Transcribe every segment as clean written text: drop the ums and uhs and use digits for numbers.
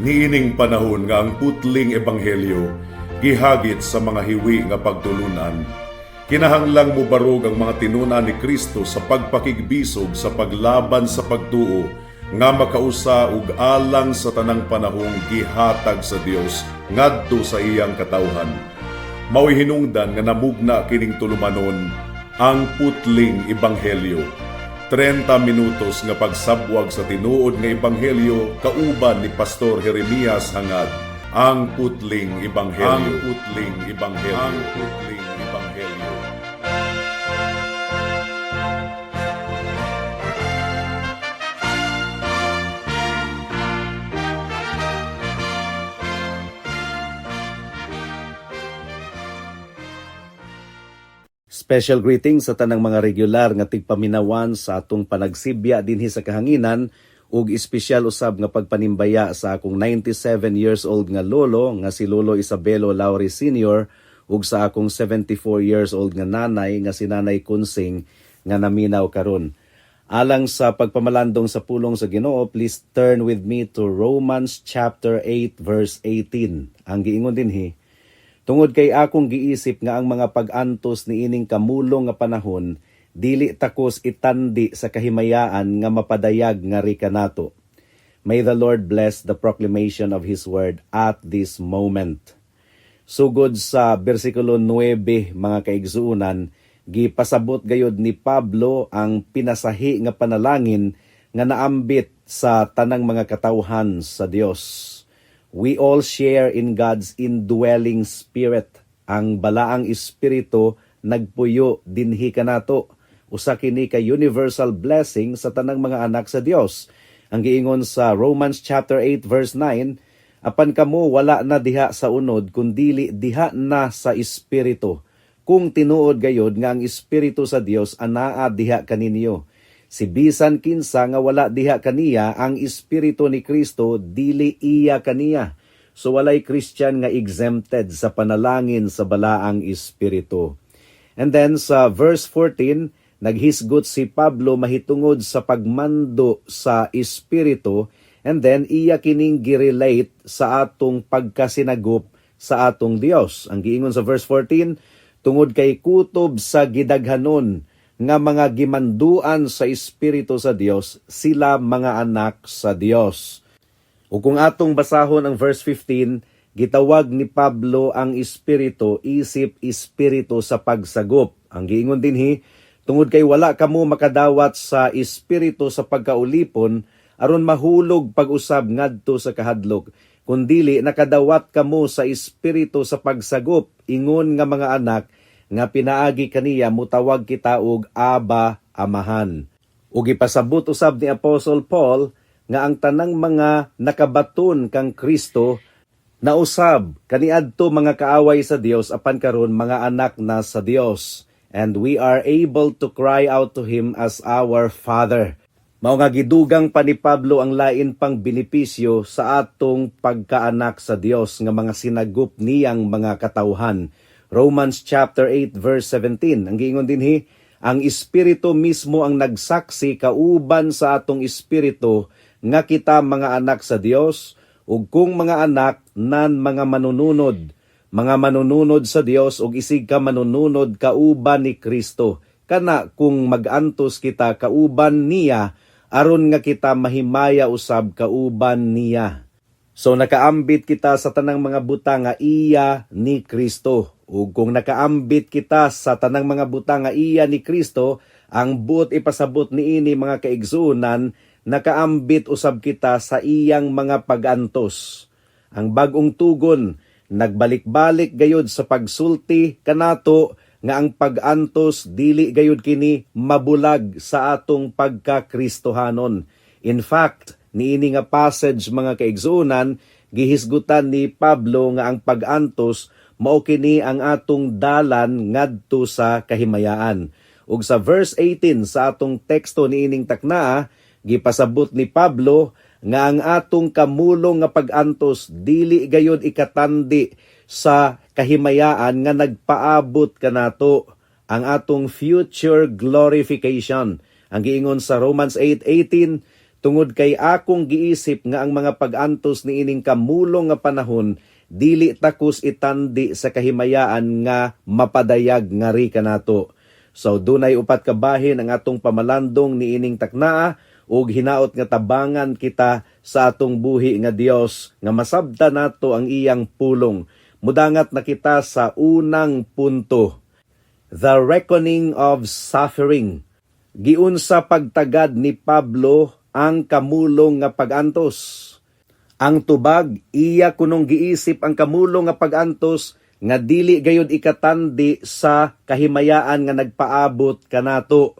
Niining panahon nga ang putling ebanghelyo gihagit sa mga hiwi nga pagtulunan, kinahanglang mubarog ang mga tinun-an ni Kristo sa pagpakigbisog sa paglaban sa pagtuo nga makausa ug alang sa tanang panahong gihatag sa Dios ngadto sa iyang katawhan. Mao'y hinungdan nga namugna kining tulumanon, Ang Putling Ebanghelyo. 30 minutos nga pagsabwag sa tinuod nga ebanghelyo kauban ni Pastor Jeremias Hangad. Ang Putling Ebanghelyo. Ang Putling Ebanghelyo. Ang Putling Ebanghelyo. Special greetings sa tanang mga regular nga tigpaminawan sa atong panagsibya dinhi sa kahanginan ug espesyal usab nga pagpanimbaya sa akong 97 years old nga lolo nga si Lolo Isabelo Lauri Sr. ug sa akong 74 years old nga nanay nga si Nanay Kunsing nga naminaw karon. Alang sa pagpamalandong sa pulong sa Ginoo, please turn with me to Romans chapter 8 verse 18. Ang giingon dinhi, "Tungod kay akong giisip nga ang mga pag-antos niining kamulong nga panahon dili takos itandi sa kahimayaan nga mapadayag ngari kanato." May the Lord bless the proclamation of His word at this moment. Sugod sa bersikulo 9, mga kaigsuonan, gipasabot gayod ni Pablo ang pinasahi nga panalangin nga naambit sa tanang mga katawhan sa Dios. We all share in God's indwelling spirit. Ang balaang espiritu nagpuyo dinhi kanato. Usa kini ka universal blessing sa tanang mga anak sa Dios. Ang giingon sa Romans chapter 8 verse 9, "Apan kamo wala na diha sa unod kundili diha na sa espiritu, kung tinuod gayod nga ang espiritu sa Dios anaa diha kaninyo. Si bisan kinsa nga wala diha kaniya ang espiritu ni Kristo, dili iya kaniya." So walay Christian nga exempted sa panalangin sa balaang espiritu. And then sa verse 14, naghisgot si Pablo mahitungod sa pagmando sa espiritu and then iya kining girelate sa atong pagkasinagop sa atong Dios. Ang giingon sa verse 14, "Tungod kay kutob sa gidaghanon nga mga gimanduan sa espiritu sa Dios, sila mga anak sa Dios." O kung atong basahon ang verse 15, gitawag ni Pablo ang espiritu isip espiritu sa pagsagop. Ang giingon dinhi, "Tungod kay wala kamo makadawat sa espiritu sa pagkaulipon aron mahulog pag-usab ngadto sa kahadlok, kundili nakadawat kamo sa espiritu sa pagsagop ingon nga mga anak, nga pinaagi kaniya mutawag kita og Abba, Amahan." Ug ipasabot usab ni Apostle Paul nga ang tanang mga nakabaton kang Kristo nausab kaniadto mga kaaway sa Dios apan karon mga anak na sa Dios, and we are able to cry out to him as our Father. Mao nga gidugang pa ni Pablo ang lain pang benepisyo sa atong pagkaanak sa Dios nga mga sinagop niyang mga katawhan. Romans chapter 8 verse 17. Ang giingon dinhi, "Ang espiritu mismo ang nagsaksi kauban sa atong espiritu nga kita mga anak sa Dios, ug kung mga anak, nan mga manununod, mga manununod sa Dios ug isig ka manununod kauban ni Kristo, kana kung magantos kita kauban niya aron nga kita mahimaya usab kauban niya." So nakaambit kita sa tanang mga butang nga iya ni Kristo. Ug kung nakaambit kita sa tanang mga butang nga iya ni Kristo, ang buot ipasabot niini, mga kaigsuonan, nakaambit usab kita sa iyang mga pagantos. Ang Bag-ong Tugon nagbalik-balik gayod sa pagsulti kanato nga ang pag-antos dili gayod kini mabulag sa atong pagka-Kristohanon. In fact, niini nga passage, mga kaigsuonan, gihisgutan ni Pablo nga ang pag-antos mao kini ang atong dalan ngadto sa kahimayaan. Ug sa verse 18 sa atong teksto niining taknaa, gipasabot ni Pablo nga ang atong kamulong nga pag-antos dili gayod ikatandi sa kahimayaan nga nagpaabot kanato, ang atong future glorification. Ang giingon sa Romans 8:18, Tungod kay akong giisip nga ang mga pag-antos niining kamulong nga panahon dili takos itandi sa kahimayaan nga mapadayag ngari kanato. So dunay upat ka bahin ang atong pamalandong niining taknaa ug hinaot nga tabangan kita sa atong buhi nga Dios nga masabta nato ang iyang pulong. Mudangat na kita sa unang punto. The reckoning of suffering. Giunsa pagtagad ni Pablo ang kamulong nga pag-antos? Ang tubag, iya kunong giisip ang kamulong nga pag-antos nga dili gayud ikatandi sa kahimayaan nga nagpaabot kanato.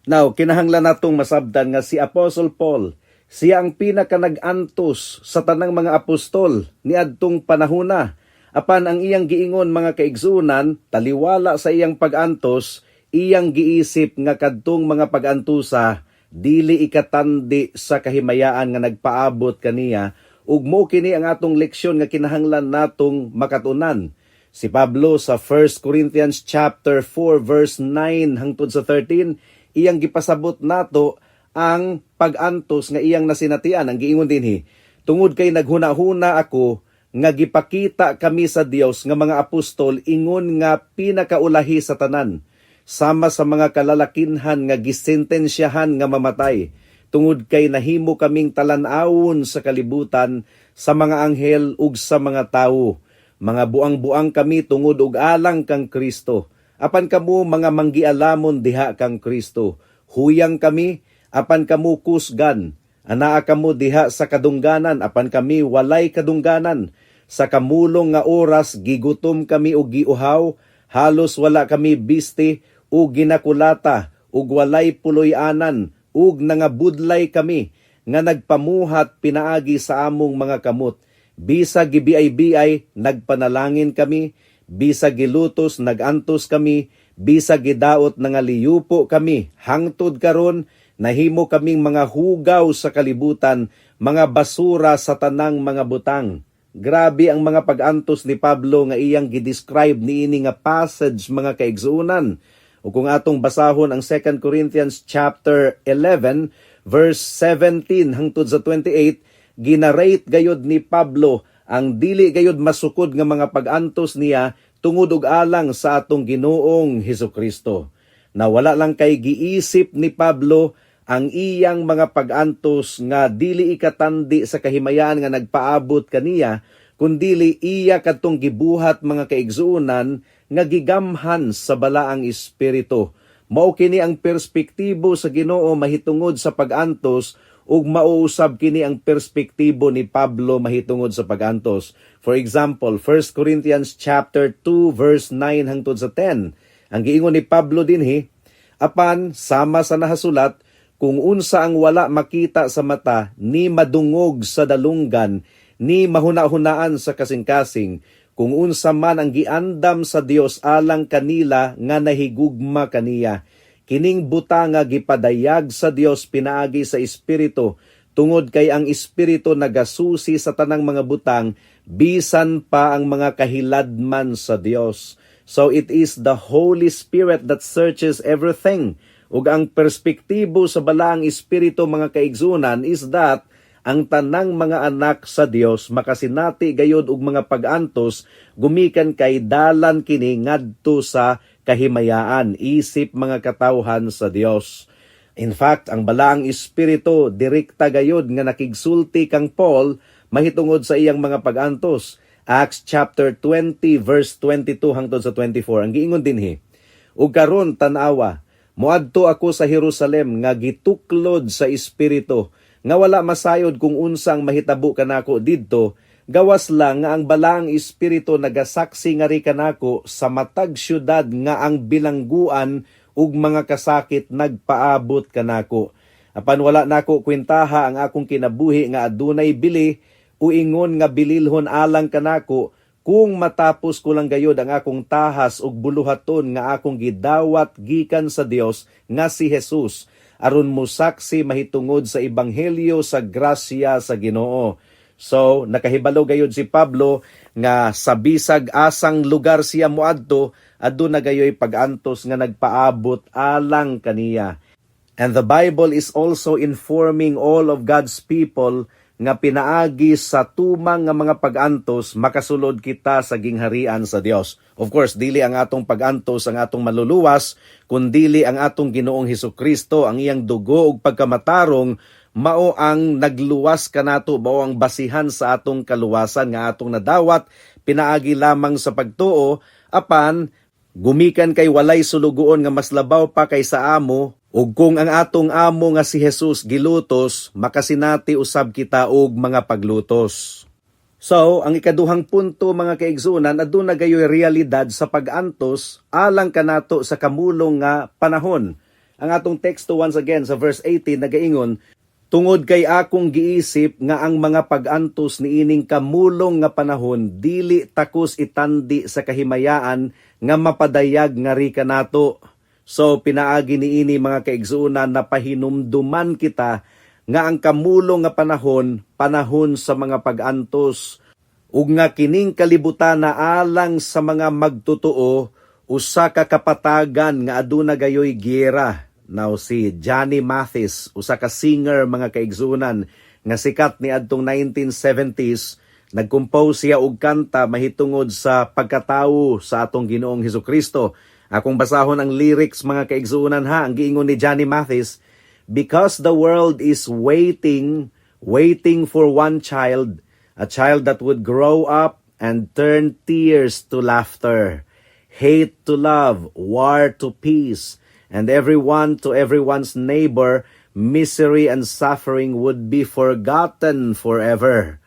Now, kinahanglan natong masabtan nga si Apostle Paul, siya ang pinaka nag-antos sa tanang mga apostol niadtong panahona. Apan ang iyang giingon, mga kaigsunan, taliwala sa iyang pag-antos, iyang giisip nga kadtong mga pag-antusa dili ikatandi sa kahimayaan nga nagpaabot kaniya, ug mo kini ang atong leksyon nga kinahanglan natong makatunan. Si Pablo sa 1 Corinthians chapter 4 verse 9 hangtod sa 13, iyang gipasabot nato ang pag-antos nga iyang nasinatian. Ang giingon dinhi, "Tungod kay naghuna-huna ako nga gipakita kami sa Dios nga mga apostol ingon nga pinakaulahi sa tanan, sama sa mga kalalakinhan nga gisentensyahan nga mamatay, tungod kay nahimo kaming talan-awon sa kalibutan, sa mga anghel ug sa mga tawo. Mga buang-buang kami tungod og alang kang Kristo, apan kamo mga manggialamon diha kang Kristo. Huyang kami, apan kamo kusgan. Anaa kamo diha sa kadungganan, apan kami walay kadungganan. Sa kamulong nga oras gigutom kami og giuhaw, halos wala kami bisti ug ginakulata ug walay puloy-anan, ug nangabudlay kami nga nagpamuhat pinaagi sa among mga kamot. Bisag gibiay-biay, nagpanalangin kami. Bisag gilutos, nagantos kami. Bisag gidaot, nangaliyupo kami. Hangtod karon nahimo kaming mga hugaw sa kalibutan, mga basura sa tanang mga butang." Grabe ang mga pag-antos ni Pablo nga iyang gidescribe niini nga passage, mga kaigsuonan. O kung atong basahon ang 2 Corinthians chapter 11 verse 17 hangtod sa 28, ginarate gayod ni Pablo ang dili gayod masukod nga mga pag-antos niya tungod og alang sa atong Ginoong Hesukristo. Na wala lang kay giisip ni Pablo ang iyang mga pag-antos nga dili ikatandi sa kahimayaan nga nagpaabot kaniya, kundili iya kadtong gibuhat, mga kaigsuonan, nga gigamhan sa Balaang Espiritu. Mao kini ang perspektibo sa Ginoo mahitungod sa pag-antos ug mauusab kini ang perspektibo ni Pablo mahitungod sa pag-antos. For example, 1 Corinthians chapter 2 verse 9 hangtod sa 10. Ang giingon ni Pablo dinhi, "Apan sama sa nahasulat, kung unsa ang wala makita sa mata, ni madungog sa dalunggan, ni mahuna-hunaan sa kasing-kasing, kung unsa man ang giandam sa Dios alang kanila nga nahigugma kaniya. Kining butanga gipadayag sa Dios pinaagi sa Espiritu, tungod kay ang Espiritu nagasusi sa tanang mga butang, bisan pa ang mga kahiladman sa Dios." So it is the Holy Spirit that searches everything. Ug ang perspektibo sa Balaang Espiritu, mga kaigsunan, is that ang tanang mga anak sa Dios makasinati gayod og mga pag-antos gumikan kay dalan kini ngadto sa kahimayaan isip mga katawhan sa Dios. In fact, ang Balaang Espiritu direkta gayod nga nakigsulti kang Paul mahitungod sa iyang mga pag-antos. Acts chapter 20 verse 22 hangtod sa 24. Ang giingon dinhi, "Ug karon tan-awa, moadto ako sa Jerusalem nga gituklod sa Espiritu nga wala masayod kung unsang mahitabo kanako didto, gawas lang nga ang Balaang Espiritu nagasaksi ngari kanako sa matag syudad nga ang bilangguan ug mga kasakit nagpaabot kanako. Apan wala nako kwentaha ang akong kinabuhi nga adunay bili o ingon nga bililhon alang kanako, kung matapos ko lang gayod ang akong tahas ug buluhaton nga akong gidawat gikan sa Dios nga si Jesus, aron mosaksi mahitungod sa ebanghelyo sa grasya sa Ginoo." So nakahibalo gayod si Pablo nga sa bisag asang lugar siya moadto, aduna gayoy pag-antos nga nagpaabot alang kaniya. And the Bible is also informing all of God's people nga pinaagi sa tumang nga mga pag-antos, makasulod kita sa gingharian sa Dios. Of course, dili ang atong pag-antos ang atong maluluwas, kundili ang atong Ginoong Hesukristo, ang iyang dugo ug pagkamatarong mao ang nagluwas kanato, mao ang basihan sa atong kaluwasan nga atong nadawat pinaagi lamang sa pagtuo. Apan gumikan kay walay sulugoon nga mas labaw pa kaysa amo, ug kung ang atong amo nga si Jesus gilutos, makasinati usab kita og mga paglutos. So, ang ikaduhang punto, mga kaigsunan, aduna gayoy realidad sa pag-antos alang kanato sa kamulong nga panahon. Ang atong teksto once again sa verse 18 nagaingon, "Tungod kay akong giisip nga ang mga pag-antos niining kamulong nga panahon dili takos itandi sa kahimayaan nga mapadayag ngari kanato." So pinaagi niini, mga kaigsuonan, na pahinumduman kita nga ang kamulong nga panahon, panahon sa mga pag-antos, ug nga kining kalibutan na alang sa mga magtotoo usa ka kapatagan nga aduna gayoy giyera. Now, si Johnny Mathis, usa ka singer, mga kaigsuonan, nga sikat niadtong 1970s, nagcompose siya og kanta mahitungod sa pagkatawo sa atong Ginoong Hesukristo. Akong basahon ang lyrics, mga kaigsuonan, ha. Ang giingon ni Johnny Mathis, "Because the world is waiting, waiting for one child, a child that would grow up and turn tears to laughter, hate to love, war to peace, and everyone to everyone's neighbor, misery and suffering would be forgotten forever."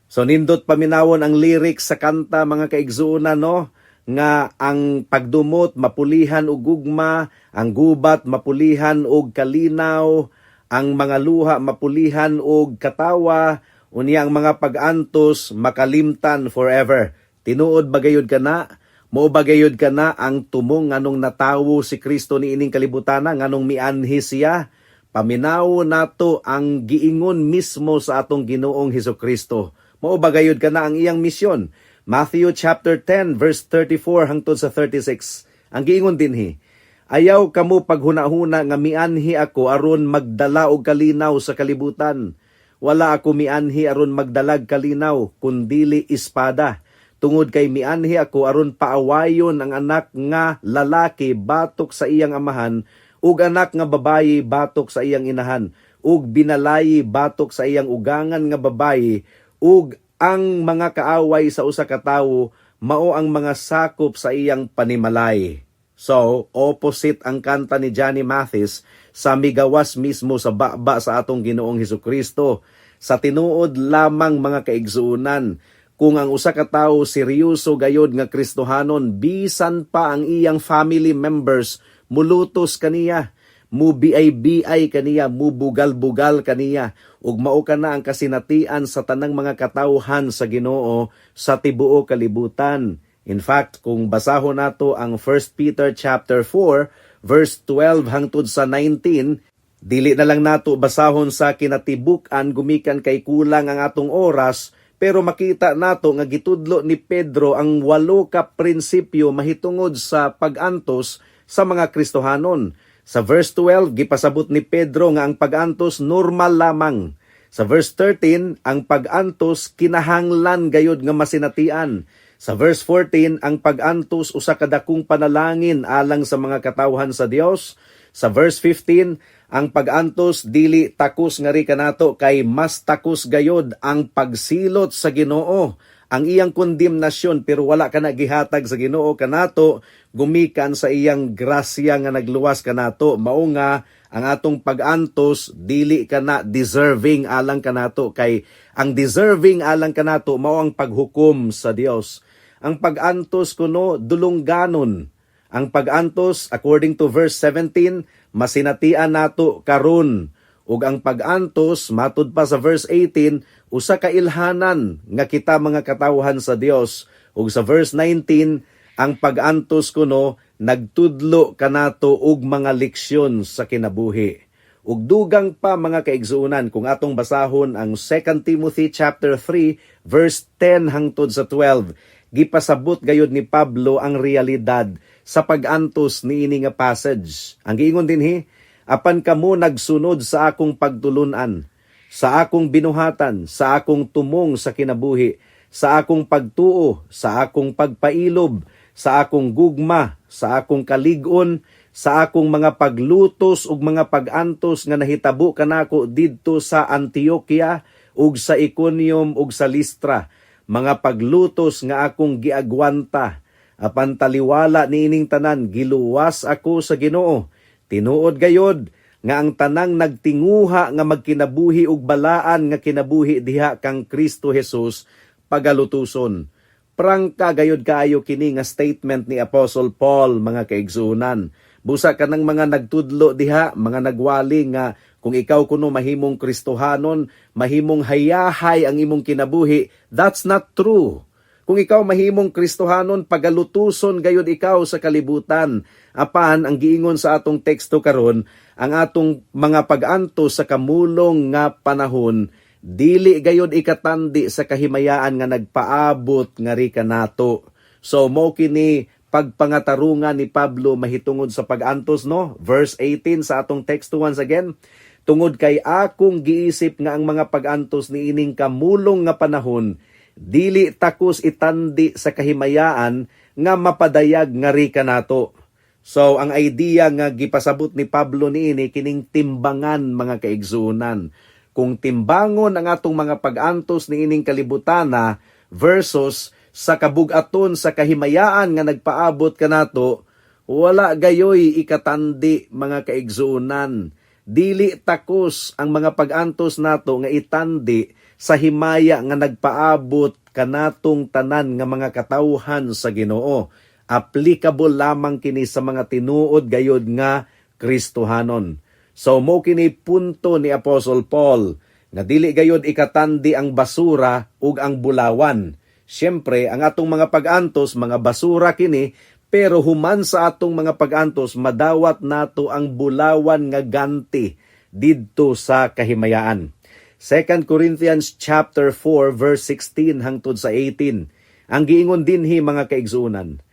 So nindot paminawon ang lyrics sa kanta, mga kaigsuonan, no, nga ang pagdumot mapulihan og gugma, ang gubat mapulihan og kalinaw, ang mga luha mapulihan og katawa, unya ang mga pag-antos makalimtan forever. Tinuod ba gayud kana? Mao ba gayud kana ang tumong nganong natawo si Kristo niining kalibutan, nganong mianhi siya? Paminaw nato ang giingon mismo sa atong Ginoong Hesus Kristo. Mao ba gayud kana ang iyang misyon? Matthew chapter 10 verse 34 hangtod sa 36. Ang giingon dinhi, "Ayaw kamo paghuna-huna nga mianhi ako aron magdala og kalinaw sa kalibutan. Wala ako mianhi aron magdalag kalinaw, kundili espada. Tungod kay mianhi ako aron paawayon ang anak nga lalaki batok sa iyang amahan, ug anak nga babayi batok sa iyang inahan, ug binalayi batok sa iyang ugangan nga babayi, ug ang mga kaaway sa usa ka tawo mao ang mga sakop sa iyang panimalay." So, opposite ang kanta ni Johnny Mathis sa migawas mismo sa baba sa atong Ginoong Hesukristo. Sa tinuod lamang, mga kaigsuonan, kung ang usa ka tawo seryoso gayod nga Kristohanon, bisan pa ang iyang family members mulutos kaniya, mubiay-biay kaniya, mubugal-bugal kaniya, ug mao kana ang kasinatian sa tanang mga katawhan sa Ginoo sa tibuok kalibutan. In fact, kung basahon nato ang 1 Peter chapter 4 verse 12 hangtod sa 19, dili na lang nato basahon sa kinatibuk-an gumikan kay kulang ang atong oras, pero makita nato nga gitudlo ni Pedro ang walo ka prinsipyo mahitungod sa pag-antos sa mga Kristohanon. Sa verse 12, gipasabot ni Pedro nga ang pag-antos normal lamang. Sa verse 13, ang pag-antos kinahanglan gayud nga masinatian. Sa verse 14, ang pag-antos usa ka dakong panalangin alang sa mga katawhan sa Dios. Sa verse 15, ang pag-antos dili takos ngari kanato kay mas takos gayod ang pagsilot sa Ginoo, ang iyang kondemnasyon, pero wala kana gihatag sa Ginoo kanato gumikan sa iyang grasya nga nagluwas kanato. Mao nga ang atong pag-antos dili kana deserving alang kanato kay ang deserving alang kanato mao ang paghukom sa Dios. Ang pag-antos kuno dulungganon. Ang pag-antos, according to verse 17, masinatian nato karon. Ug ang pag-antos, matud pa sa verse 18, usa ka ilhanan nga kita mga katawhan sa Dios. Ug sa verse 19, ang pag-antos kuno nagtudlo kanato og mga leksyon sa kinabuhi. Ug dugang pa, mga kaigsuonan, kung atong basahon ang 2 Timothy chapter 3 verse 10 hangtod sa 12, gipasabot gayud ni Pablo ang realidad sa pag-antos niini nga passage. Ang giingon dinhi, Apan kamo nagsunod sa akong pagtulunan, sa akong binuhatan, sa akong tumong sa kinabuhi, sa akong pagtuo, sa akong pagpailob, sa akong gugma, sa akong kalig-on, sa akong mga paglutos ug mga pag-antos nga nahitabo kanako didto sa Antioquia ug sa Iconium ug sa Listra, mga paglutos nga akong giagwanta. Apan taliwala niining tanan, giluwas ako sa Ginoo. Tinuod gayod nga ang tanang nagtinguha nga magkinabuhi og balaan nga kinabuhi diha kang Kristo Jesus pagalutuson. Prangka gayod kaayo kini nga statement ni Apostle Paul, mga kaigsuonan. Busa kanang mga nagtudlo diha, mga nagwali nga kung ikaw kuno mahimong Kristohanon, mahimong hayahay ang imong kinabuhi, that's not true. Kung ikaw mahimong Kristohanon, pagalutuson gayud ikaw sa kalibutan. Apan ang giingon sa atong teksto karon, ang atong mga pag-antos sa kamulong nga panahon, dili gayud ikatandi sa kahimayaan nga nagpaabot ngari kanato. So mo kini pagpangatarungan ni Pablo mahitungod sa pag-antos, no? Verse 18 sa atong teksto once again. "Tungod kay akong giisip nga ang mga pag-antos niining kamulong nga panahon dili takos itandi sa kahimayaan nga mapadayag ngari kanato." So ang idea nga gipasabot ni Pablo niini, kining timbangan, mga kaigsuonan. Kung timbangon ang atong mga pag-antos niining kalibutana versus sa kabug-aton sa kahimayaan nga nagpaabot kanato, wala gayoy ikatandi, mga kaigsuonan. Dili takos ang mga pag-antos nato nga itandi sa himaya nga nagpaabot kanatong tanan nga mga katawhan sa Ginoo. Applicable lamang kini sa mga tinuod gayod nga Kristohanon. So mo kini punto ni Apostle Paul nga dili gayod ikatandi ang basura ug ang bulawan. Siyempre, ang atong mga pag-antos, mga basura kini, pero human sa atong mga pag-antos, madawat nato ang bulawan nga ganti didto sa kahimayaan. 2 Corinthians chapter 4 verse 16 hangtod sa 18. Ang giingon dinhi, mga kaigsuonan,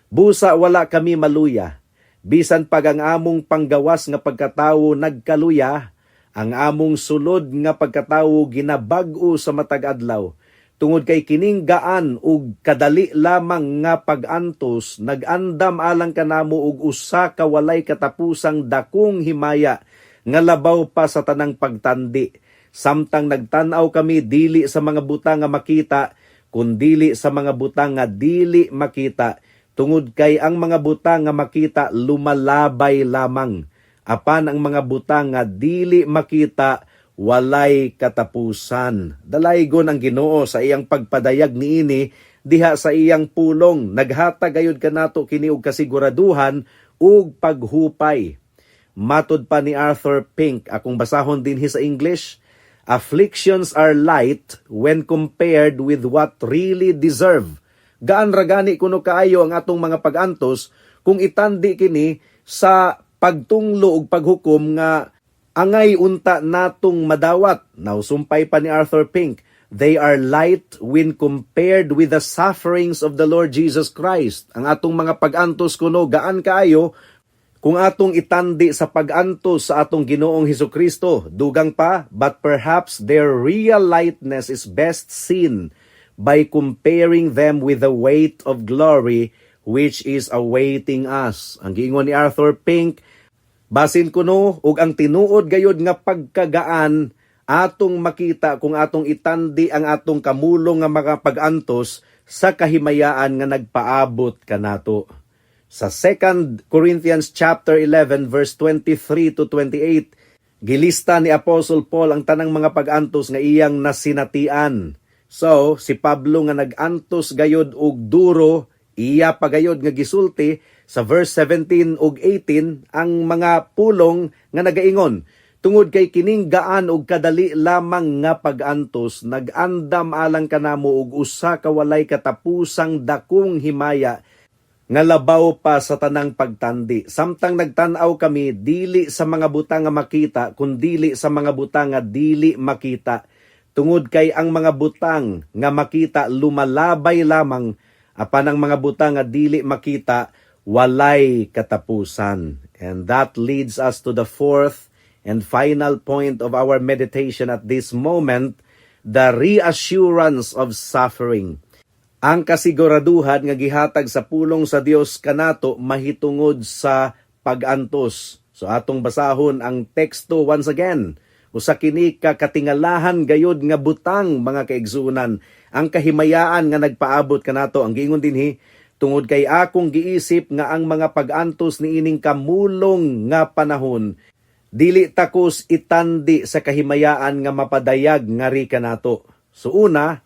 "Busa wala kami maluya, bisan pag ang among panggawas nga pagkatawo nagkaluya, ang among sulod nga pagkatawo ginabag-o sa matag adlaw. Tungod kay kining gaan ug kadali lamang nga pag-antos nagandam alang kanamo og usa ka walay katapusang dakong himaya nga labaw pa sa tanang pagtandi. Samtang nagtan-aw kami dili sa mga butang nga makita, kundili sa mga butang nga dili makita, tungod kay ang mga butang nga makita lumalabay lamang, apan ang mga butang nga dili makita walay katapusan." Dalaygon ang Ginoo sa iyang pagpadayag niini diha sa iyang pulong. Naghatag gayud kanato kini og kasiguraduhan ug paghupay. Matod pa ni Arthur Pink, akong basahon dinhi sa English, "Afflictions are light when compared with what really deserve." Gaan ra gani kuno kaayo ang atong mga pag-antos kung itandi kini sa pagtunglo ug paghukom nga angay unta natong madawat. Now, sumpay pa ni Arthur Pink, "They are light when compared with the sufferings of the Lord Jesus Christ." Ang atong mga pag-antos kuno gaan kaayo kung atong itandi sa pag-antos sa atong Ginoong Hesus Kristo. Dugang pa, "But perhaps their real lightness is best seen by comparing them with the weight of glory which is awaiting us." Ang giingon ni Arthur Pink, basin kuno ug ang tinuod gayod nga pagkagaan atong makita kung atong itandi ang atong kamulong nga mga pag-antos sa kahimayaan nga nagpaabot kanato. Sa 2 Corinthians chapter 11 verse 23 to 28, gilista ni Apostle Paul ang tanang mga pag-antos nga iyang nasinatian. So, si Pablo nga nag-antos gayod og duro, iya pagayod nga gisulti sa verse 17 ug 18 ang mga pulong nga nagaingon, "Tungod kay kining gaan og kadali lamang nga pag-antos nagandam alang kanamo og usa ka walay katapusang dakong himaya nga labaw pa sa tanang pagtandi. Samtang nagtan-aw kami dili sa mga butang nga makita, kundili sa mga butang nga dili makita. Tungod kay ang mga butang nga makita lumalabay lamang, apan ang mga butang nga dili makita walay katapusan." And that leads us to the fourth and final point of our meditation at this moment, the reassurance of suffering. Ang kasiguraduhan nga gihatag sa pulong sa Dios kanato mahitungod sa pag-antos. So atong basahon ang teksto once again. Usa kini ka katingalahan gayud nga butang, mga kaigsuonan, ang kahimayaan nga nagpaabot kanato. Ang giingon dinhi, "Tungod kay akong giisip nga ang mga pag-antos niining kamulong nga panahon dili takos itandi sa kahimayaan nga mapadayag ngari kanato." So una,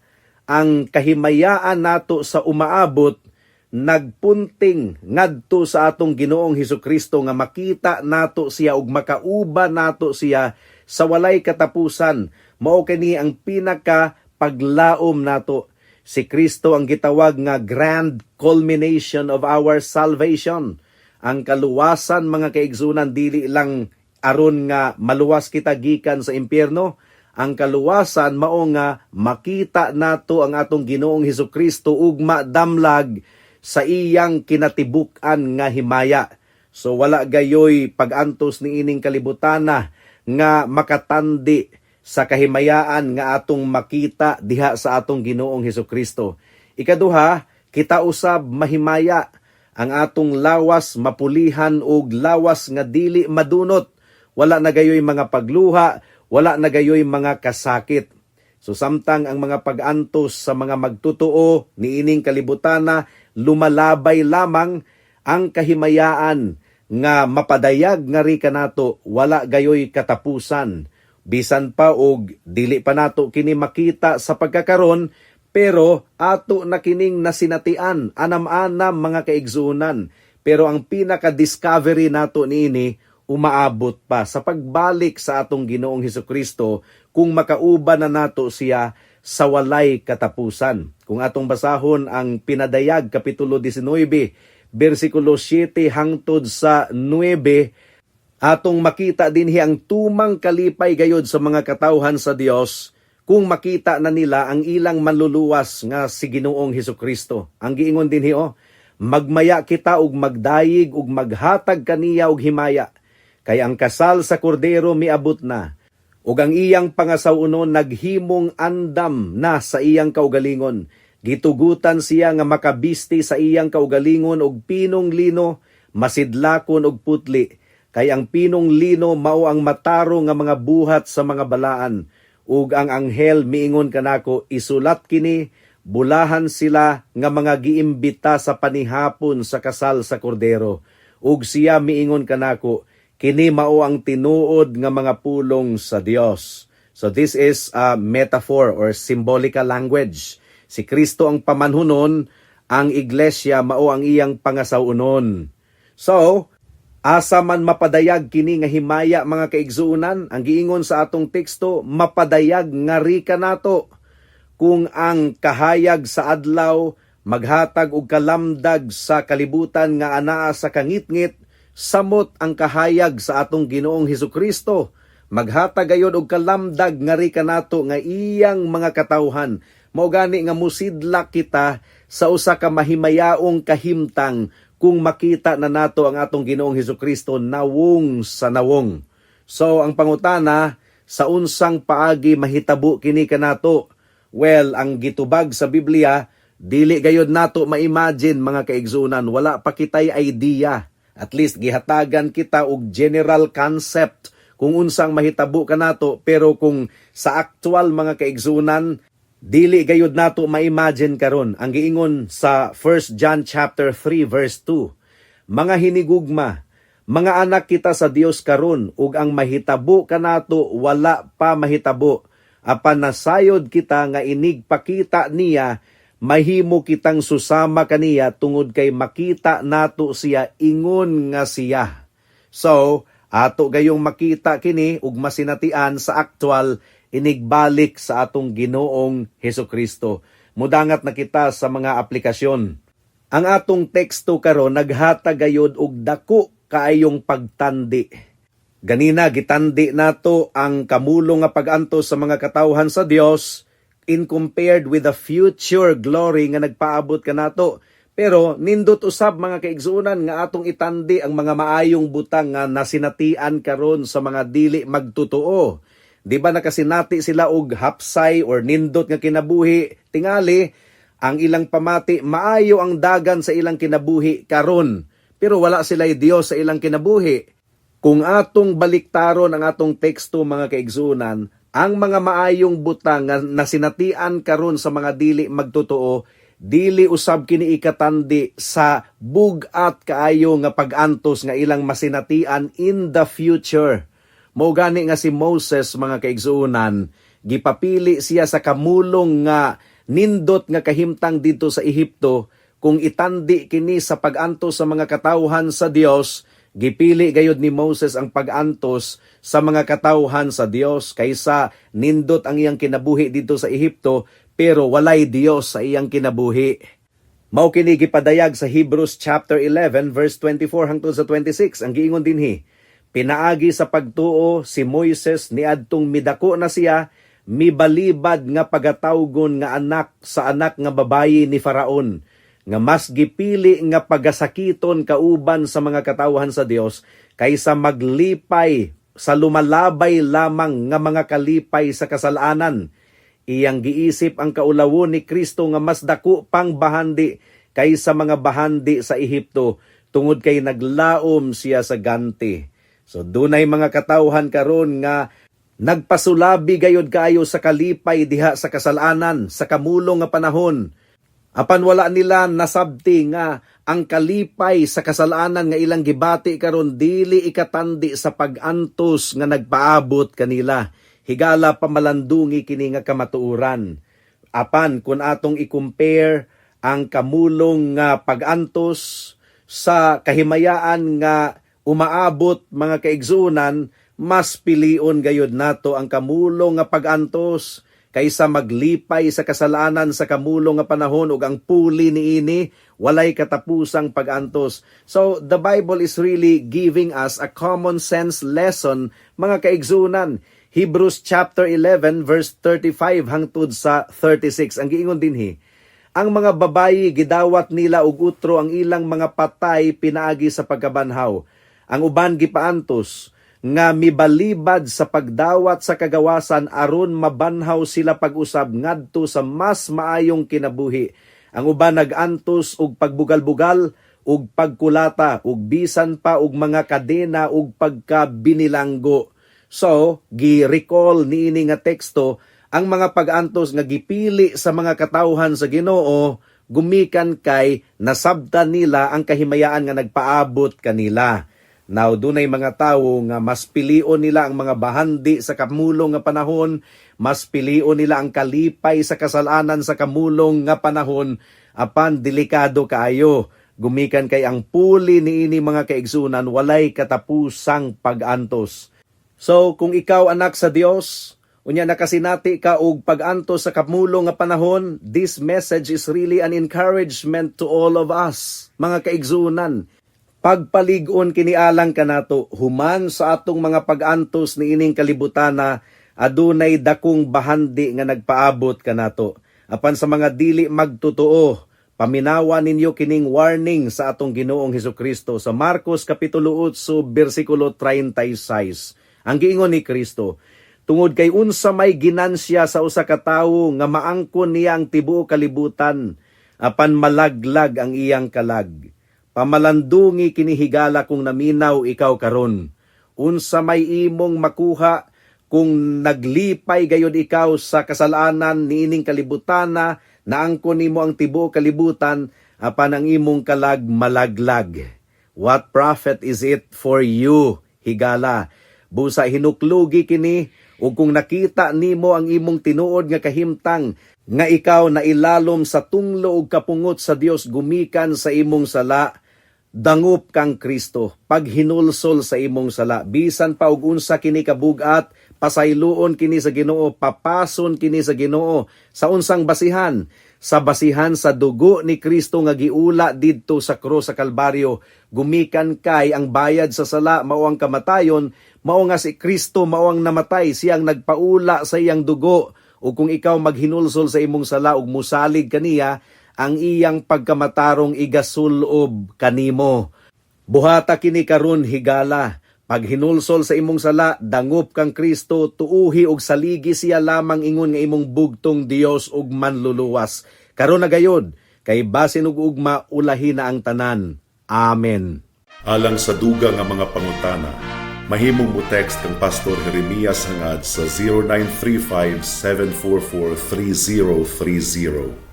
ang kahimayaan nato sa umaabot nagpunting ngadto sa atong Ginoong Hesukristo nga makita nato siya ug makauban nato siya sa walay katapusan. Mao kini ang pinaka paglaom nato. Si Kristo ang gitawag nga grand culmination of our salvation. Ang kaluwasan, mga kaigsunan, dili lang aron nga maluwas kita gikan sa impyerno. Ang kaluwasan mao nga makita nato ang atong Ginoong Hesukristo ug madamlag sa iyang kinatibuk-an nga himaya. So wala gayoy pag-antos niining kalibutana nga makatandi sa kahimayaan nga atong makita diha sa atong Ginoong Hesukristo. Ikaduha, kita usab mahimaya, ang atong lawas mapulihan og lawas nga dili madunot. Wala na gayoy mga pagluha, wala na gayoy mga kasakit. So samtang ang mga pag-antos sa mga magtotoo niining kalibutana lumalabay lamang, ang kahimayaan nga mapadayag ngari kanato wala gayoy katapusan. Bisan pa og dili pa nato kini makita sa pagkakaron, pero ato na kining nasinatian anam-anam, mga kaigsuonan. Pero ang pinaka-discovery nato niini umaabot pa sa pagbalik sa atong Ginoong Hesukristo kung makauban na nato siya sa walay katapusan. Kung atong basahon ang Pinadayag kapitulo 19 bersikulo 7 hangtod sa 9, atong makita dinhi ang tumang kalipay gayod sa mga katawhan sa Dios kung makita na nila ang ilang manluluwas nga si Ginoong Hesukristo. Ang giingon dinhi oh, "Magmaya kita ug magdayig ug maghatag kaniya og himaya, kay ang kasal sa Kordero miabot na ug ang iyang pangasaw-onon naghimong andam na sa iyang kaugalingon. Gitugutan siya nga makabisti sa iyang kaugalingon og pinong lino, masidlakon og putli, kay ang pinong lino mao ang matarong nga mga buhat sa mga balaan. Ug ang anghel miingon kanako, 'Isulat kini: Bulahan sila nga mga giimbita sa panihapon sa kasal sa Kordero.' Ug siya miingon kanako, 'Kini mao ang tinuod nga mga pulong sa Dios.'" So this is a metaphor or symbolical language. Si Kristo ang pamanhunon, ang iglesia mao ang iyang pangasaw-onon. So, asa man mapadayag kini nga himaya, mga kaigsuonan? Ang giingon sa atong teksto, mapadayag ngari kanato. Kung ang kahayag sa adlaw maghatag og kalamdag sa kalibutan nga anaa sa kangitngit, samot ang kahayag sa atong Ginoong Hesukristo maghatag gayon og kalamdag ngari kanato nga iyang mga katawhan. Mao gani nga musidlak kita sa usa ka mahimayaong kahimtang kung makita na nato ang atong Ginoong Hesukristo nawong sa nawong. So ang pangutana, sa unsang paagi mahitabo kini kanato? Well, ang gitubag sa Biblia, dili gayod nato ma-imagine, mga kaigsunan, wala pa kitay idea. At least gihatagan kita og general concept kung unsang mahitabo kanato, pero kung sa actual, mga kaigsunan, dili gayud nato ma-imagine karon. Ang giingon sa 1 John chapter 3 verse 2, "Mga hinigugma, mga anak kita sa Dios karon ug ang mahitabo kanato wala pa mahitabo. Apan nasayod kita nga inig pakita niya, mahimo kitang susama kaniya tungod kay makita nato siya ingon nga siya." So, ato gayong makita kini ug masinatian sa actual inigbalik sa atong Ginoong Hesukristo. Mudangat na kita sa mga aplikasyon. Ang atong teksto karon naghatag gayod og dako kaayong pagtandi. Ganina gitandi nato ang kamulong nga pag-antos sa mga katawhan sa Dios in compared with the future glory nga nagpaabot kanato. Pero nindot usab, mga kaigsuonan, nga atong itandi ang mga maayong butang nga nasinatian karon sa mga dili magtotoo. Di ba nakasinati sila og hapsay or nindot nga kinabuhi? Tingali ang ilang pamati, maayo ang dagan sa ilang kinabuhi karon. Pero wala sila Dios sa ilang kinabuhi. Kung atong baliktaron ang atong teksto, mga kaigsuonan, ang mga maayong butang nga nasinatian karon sa mga dili magtotoo, dili usab kini ikatandi sa bug-at kaayo nga pag-antos nga ilang masinatian in the future. Mao gani nga si Moses, mga kaigsuonan, gipapili siya sa kamulong nga nindot nga kahimtang didto sa Ehipto. Kung itandi kini sa pag-antos sa mga katawhan sa Dios, gipili gayud ni Moses ang pag-antos sa mga katawhan sa Dios kaysa nindot ang iyang kinabuhi didto sa Ehipto pero walay Dios sa iyang kinabuhi. Mao kini gipadayag sa Hebrews chapter 11 verse 24 hangtod sa 26. Ang giingon dinhi, "Pinaagi sa pagtuo si Moises, niadtong midako na siya, mibalibad nga pagatawgon nga anak sa anak nga babayi ni Faraon, nga mas gipili nga pagasakiton kauban sa mga katawhan sa Dios kaysa maglipay sa lumalabay lamang nga mga kalipay sa kasalanan. Iyang giisip ang kaulawon ni Kristo nga mas dako pang bahandi kaysa mga bahandi sa Ehipto, tungod kay naglaom siya sa ganti." So dunay mga katawhan karon nga nagpasulabi gayod kaayo sa kalipay diha sa kasalanan sa kamulong nga panahon. Apan wala nila nasabti nga ang kalipay sa kasalanan nga ilang gibati karon dili ikatandi sa pag-antos nga nagpaabot kanila. Higala pamalandungi kini nga kamatuoran. Apan kung atong i-compare ang kamulong nga pag-antos sa kahimayaan nga umaabot, mga kaigsuonan, mas pilion gayud nato ang kamulong nga pag-antos kaysa maglipay sa kasalanan sa kamulong nga panahon ug ang puli niini walay katapusang pag-antos. So the Bible is really giving us a common sense lesson, mga kaigsuonan. Hebrews chapter 11 verse 35 hangtod sa 36. Ang giingon dinhi, "Ang mga babayi gidawat nila og utro ang ilang mga patay pinaagi sa pagkabanhaw. Ang uban gipaantos nga mibalibad sa pagdawat sa kagawasan aron mabanhaw sila pag-usab ngadto sa mas maayong kinabuhi. Ang uban nag-antos og pagbugal-bugal ug pagkulata ug bisan pa og mga kadena ug pagkabinilanggo." So, gi-recall niini nga teksto ang mga pag-antos nga gipili sa mga katawhan sa Ginoo gumikan kay nasabtan nila ang kahimayaan nga nagpaabot kanila. Now, dunay mga tawo nga mas pilion nila ang mga bahandi sa kamulong nga panahon, mas pilion nila ang kalipay sa kasalanan sa kamulong nga panahon, apan delikado kaayo. Gumikan kay ang puli niini, mga kaigsuonan, walay katapusang pag-antos. So, kung ikaw anak sa Dios, unya nakasinati ka og pag-antos sa kamulong nga panahon, this message is really an encouragement to all of us, mga kaigsuonan. Pagpalig-on kini alang kanato, human sa atong mga pag-antos niining kalibutana, adunay dakong bahandi nga nagpaabot kanato. Apan sa mga dili magtotoo, paminawa ninyo kining warning sa atong Ginoong Hesukristo sa Marcos kapitulo 8 bersikulo 36. Ang giingon ni Kristo, "Tungod kay unsa may ginansya sa usa ka tawo nga maangkon niya ang tibuok kalibutan apan malaglag ang iyang kalag? Pamalandungi kini higala kung naminaw ikaw karon. Unsa may imong makuha kung naglipay gayud ikaw sa kasalanan niining kalibutana, naangkon nimo ang tibuok kalibutan apan ang imong kalag malaglag? What profit is it for you, higala?" Busa hinuklugi kini, ug kung nakita nimo ang imong tinuod nga kahimtang nga ikaw nailalom sa tunglo ug kapungot sa Dios gumikan sa imong sala, dangop kang Kristo paghinulsol sa imong sala. Bisan pa og unsa kini kabugat, pasayloon kini sa Ginoo, papason kini sa Ginoo. Sa unsang basihan? Sa basihan sa dugo ni Kristo nga giula didto sa krus sa Kalbaryo, gumikan kay ang bayad sa sala mao ang kamatayon. Mao nga si Kristo mao ang namatay, siyang nagpaula sa iyang dugo. Ug kung ikaw maghinulsol sa imong sala ug musalig kaniya, Ang iyang pagkamatarong igasulob kanimo. Buhata kini karon higala. Paghinulsol sa imong sala, dangop kang Kristo, tuuhi og saligi siya lamang ingon nga imong bugtong Dios ug manluluwas. Karon na gayod, kay basin og ugma ulahi na ang tanan. Amen. Alang sa dugang nga mga pangutana, mahimong mo text kang Pastor Jeremias Hangad sa 0935 744 3030.